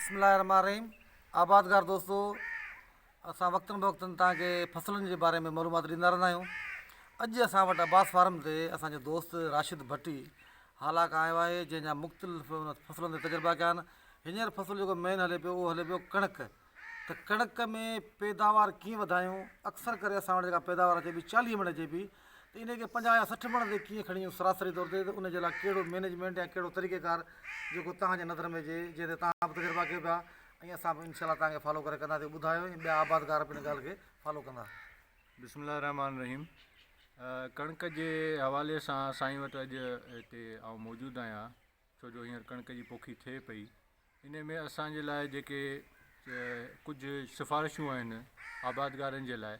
بسم الله الرحمن الرحيم آبادگار دوستو اسان وقتن بوقتن توهان کي فصلن جي باري ۾ معلومات ڏيندا رهندا آهيون اڄ اسان وٽ عباس فارم تي اسان جو دوست راشد ڀٽي هالا کان آيو آهي جنهن جا مختلف فصلن تي تجربا ڪيا آهن هينئر فصل جيڪو مين هلي پيو اهو هلي پيو ڪڻڪ ته ڪڻڪ ۾ پيداوار ڪيئن وڌايون، اڪثر ڪري اسان وٽ جيڪا پيداوار اچي پئي 40 مڻ اچي پئي ته انهي کي 50 يا 60 مڻ تي ڪيئن کڻي اچون سراسري طور تي ته ان جي لاء ڪهڙو مينيجمينٽ يا ڪهڙو طريقه ڪار جيڪو توهان جي نظر ۾ اچي جنهن تي توهان به تجربا ڪيو پيا ۽ اسان به انشاء الله توهان کي فالو ڪري ڪنداسين ٻڌايو ۽ ٻيا آبادگار به ان ڳالهه کي فالو ڪندا. بسم الله الرحمٰن الرحيم ڪڻڪ جي حوالي سان سائين وٽ اڄ هتي آئون موجود آهيان ڇو جو هينئر ڪڻڪ جي پوکي ٿئي پئي انهي ۾ اسان جي لاء جيڪي ڪجهه سفارشون آهن آبادگارن جي لاء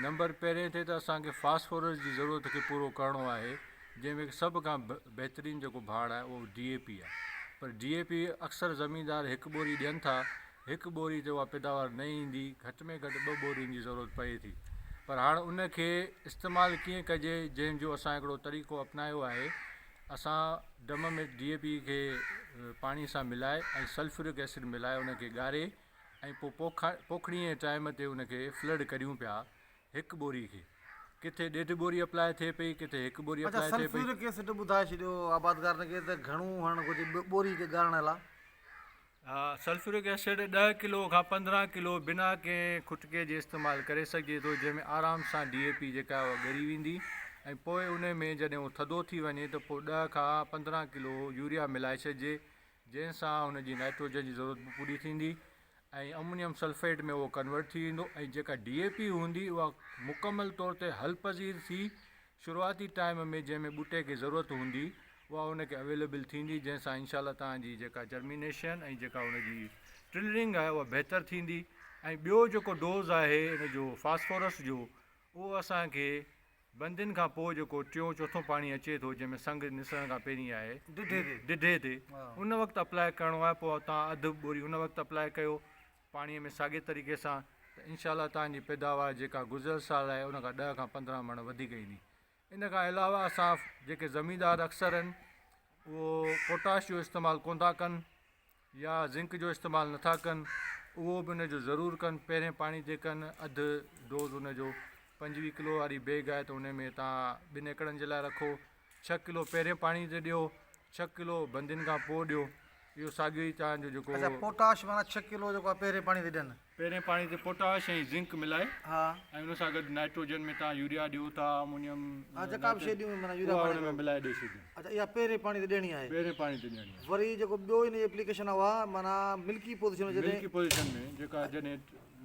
نمبر پهرين تي ته اسان کي فاسفورس جي ضرورت کي پورو ڪرڻو آهي جنهن ۾ سڀ کان بهترين جيڪو ڀاڻ آهي اهو ڊي اي پي آهي پر ڊي اي پي اڪثر زميندار هڪ ٻوري ڏين ٿا هڪ ٻوري تي اها پيداوار نه ايندي گهٽ ۾ گهٽ ٻه ٻورين جي ضرورت پئي ٿي پر هاڻ ان کي استعمال ڪيئن ڪجي جنهن جو اسان هڪڙو طريقو اپنايو آهي اسان ڊرم ۾ ڊي اي پي کي پاڻي سان ملائي ۽ سلفيورڪ ايسڊ ملائي ان کي ڳاري ۽ پوء پوکا پوکڻي جي ٽائيم تي ان کي فلڊ ڪريون پيا هڪ ٻوري کي ڪٿي ڏيڍ ٻوري اپلاء ٿئي پئي ڪٿي هڪ ٻوري اڇا اپلاء ٿئي پئي. سلفيورڪ ايسڊ ٻڌائي ڇڏيو آبادگارن کي ته گهڻو هڻڻ گهرجي ٻوري کي ڳارڻ لا. ها سلفيورڪ ايسڊ ڏهه ڪلو کان 15 ڪلو بنا ڪنهن کٽڪي جي استعمال ڪري سگهجي ٿو جنهن ۾ آرام سان ڊي اي پي جيڪا آهي اها ڳري ويندي ۽ پوء ان ۾ جڏهن اهو ٿڌو ٿي وڃي ته پوء ڏهه کان 15 ڪلو يوريا ملائي ڇڏجي جنهن سان ان جي نائٽروجن جي ضرورت به پوري ٿيندي ۽ امونيم سلفيٽ ۾ اهو ڪنورٽ ٿي ويندو ۽ جيڪا ڊي اي پي هوندي اها مڪمل طور تي حل پذير ٿي شروعاتي ٽائيم ۾ جنهن ۾ ٻوٽي کي ضرورت هوندي اها ان کي اويليبل ٿيندي جنهن سان انشاء الله توهان جي جيڪا جرمينيشن ۽ جيڪا ان جي ٽلرنگ آهي اها بهتر ٿيندي ۽ ٻيو جيڪو ڊوز آهي ان جو فاسفورس جو اهو اسان کي بندين کان پوء جيڪو ٽيون چوٿون پاڻي اچي ٿو جنهن ۾ سنگ نسرڻ کان پهرين آهي ڊڍي تي ان وقت اپلاء ڪرڻو آهي پوء توهان اڌ ٻوري ان وقت اپلاء ڪيو پاڻي ۾ ساڳي طريقي سان ته انشاء الله توهان جي پيداوار جيڪا گذريل سال آهي ان کان ڏهه کان 15 مڻ وڌيڪ ايندي. ان کان علاوه اسان جيڪي زميندار اڪثر آهن اهو پوٽاش جو استعمال ڪونه ٿا ڪن يا زنڪ جو استعمال نٿا ڪن اهو به ان جو ضرور ڪن پهرين پاڻي تي ڪن اڌ ڊوز ان جو 25 ڪلو واري بيگ آهي ته ان ۾ توهان ٻن ايڪڙن جي لاء رکو ڇهه ڪلو پهرين پاڻي تي ڏيو ڇهه ڪلو بندين کان پوء ڏيو اهو ساڳيو ئي توهان جو جيڪو. اڇا پوٽاش معنيٰ ڇهه ڪلو جيڪو آهي پهرين پاڻي تي ڏين. پهرين پاڻي تي پوٽاش ۽ زنڪ ملائي ها. ۽ ان سان گڏ نائٽروجن ۾ توهان يوريا ڏيو ٿا امونيم ها جيڪا به شيء ڏيون معنيٰ يوريا اها پاڻي ان ۾ ملائي ڏئي ڇڏيون. اڇا اها پهرين پاڻي تي ڏيڻي آهي. پهرين پاڻي تي ڏيڻي آهي. وري جيڪو ٻيو ان جي ايپليڪيشن آهي اها معنيٰ ملڪي پوزيشن ۾ جڏهن. ملڪي پوزيشن ۾ جيڪا جڏهن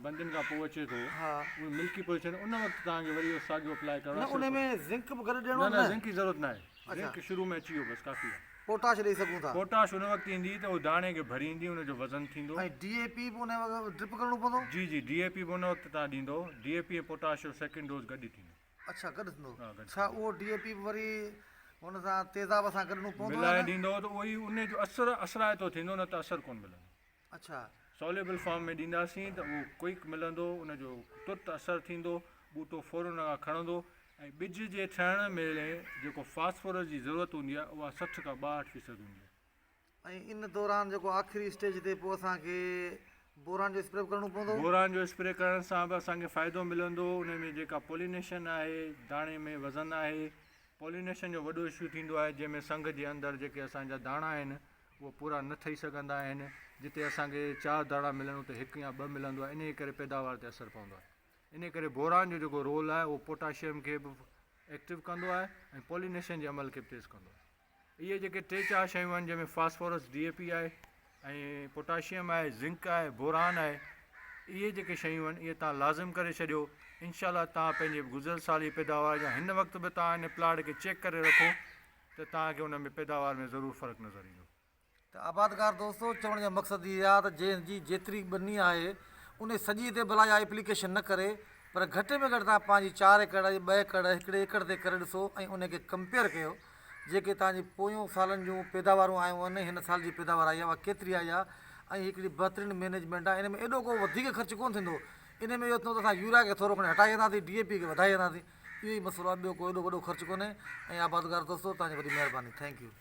بندين کان پوء اچي ٿو ها. اهو ملڪي پوزيشن ان وقت توهان کي وري اهو ساڳيو اپلاء ڪرڻو نه آهي ان صرف ۾ زنڪ به گڏ ڏيڻو نه آهي نه نه. زنڪ جي ضرورت ناهي. اڇا. زنڪ شروع ۾ اچي ويو بس ڪافي آهي. پوٽاش ڏئي سگهون ٿا. پوٽاش ان وقت ايندي ته اهو داڻي کي ڀريندي ان جو وزن ٿيندو. ۽ ڊي اي پي به ان وقت ڊرپ ڪرڻو پوندو؟ جي جي ڊي اي پي به ان وقت توهان ڏيندو. ڊي اي پي ۽ پوٽاش جو سيڪنڊ ڊوز گڏ ئي ٿيندو. اڇا گڏ ٿيندو. ها گڏ ڇا ٿيندو. اهو ڊي اي پي به وري ان سان تيزاب سان گڏڻو پوندو يا ملائي نه؟ ڏيندو ته اهو ئي ان جو اثر اثرائتو ٿيندو نه ته اثر ڪونه ملندو. اڇا. سوليبل فارم ۾ ڏينداسين ته اهو ڪوئڪ ملندو ان جو ترت اثر ٿيندو ٻوٽو فورن ان کان کڻندو ۽ ٻج جي ٺهڻ ۾ جيڪو فاسفورس جي ضرورت هوندي آهي اها 60 کان 62 فيصد هوندي آهي. ۽ ان دوران جيڪو آخري اسٽيج تي پوء اسان کي بوران جو اسپري به ڪرڻو پوندو. بوران جو اسپري ڪرڻ سان به اسان کي فائدو ملندو ان ۾ جيڪا پولينيشن آهي داڻي ۾ وزن آهي پولينيشن جو وڏو اشو ٿيندو آهي جنهن ۾ سنگ جي اندر جيڪي اسان جا داڻا آهن اهي پورا نه ٺهي سگهندا آهن جتي اسان کي چار داڻا ملن اتي هڪ يا ٻه ملندو آهي انهيء ڪري پيداوار تي اثر پوندو آهي انهيء ڪري بوران جو جيڪو رول آهي اهو پوٽاشيم کي به ايڪٽو ڪندو آهي ۽ پولينيشن جي عمل کي به تيز ڪندو آهي اهي جيڪي ٽي چار شيون آهن جنهن ۾ فاسفورس ڊي اي پي آهي ۽ پوٽاشيم آهي زنڪ آهي بوران آهي اهي جيڪي شيون آهن اهي تان لازم ڪري ڇڏيو انشاء الله تان پنهنجي گذريل سال جي پيداوار يا هن وقت به تان ان پلاٽ کي چيڪ ڪري رکو ته توهان کي ان ۾ پيداوار ۾ ضرور فرق نظر ايندو. ته آبادگار دوستو چوڻ جو مقصد هي آهي ته جنهن جي جيتري ٻني آهي انهي سڄي تي ڀلا اها ايپليڪيشن نه ڪري پر گهٽ ۾ گهٽ توهان پنهنجي چار ايڪڙ يا ٻه ايڪڙ هڪڙي ايڪڙ تي ڪري ڏسو ۽ انهي کي ڪمپيئر ڪيو جيڪي توهان جي پويون سالن جون پيداوارون آيون آهن ۽ هن سال جي پيداوار آئي آهي اها ڪيتري آئي آهي ۽ هڪڙي بهترين مينيجمينٽ آهي ان ۾ ايڏو ڪو وڌيڪ خرچ ڪونه ٿيندو انهي ۾ اهو ٿيندو ته اسان يوريا کي ٿورو کڻي هٽائي ڇڏينداسين ڊي اي پي کي وڌائي ڇڏينداسين اهو ئي مسئلو آهي ٻيو ڪو ايڏو وڏو خرچ ڪونهي ۽ آبادگار دوستو توهان جي وڏي مهرباني thank you.